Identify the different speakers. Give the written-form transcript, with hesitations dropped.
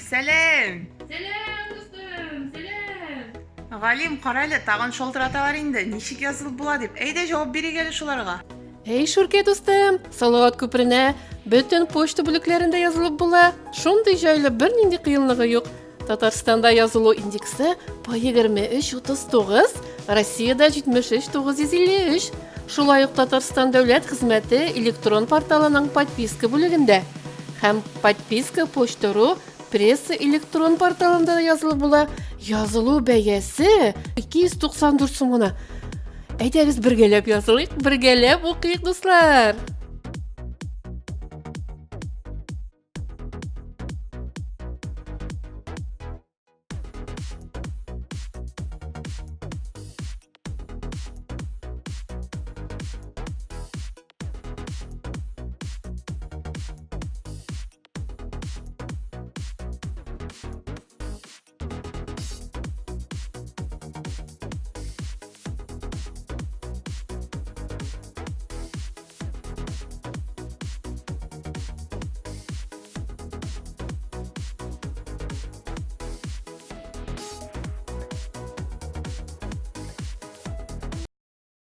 Speaker 1: Сәлам!
Speaker 2: Сәлам, дустым, сәлам!
Speaker 1: Галим, кара әле, тагын шалтыраталар инде. Ничек язылып була дип. Әйдә, җавап бирик әле шуларга.
Speaker 2: Әй, Шүркә дустым, Салават күперенә бөтен почта бүлекләрендә язылып була. Шундый җайлы, бернинди кыенлыгы юк. Татарстанда язылу индексы по 23,39, Россиядә 73,953. Шулай ук Татарстан дәүләт хезмәте электрон порталының подписка бүлегендә һәм подписка почта.ру пресса электрон порталында да язылып була. Язылу бәясе 294 сум гына. Әйдәгез бергәләп язылыйк, бергәләп укыйк, дуслар!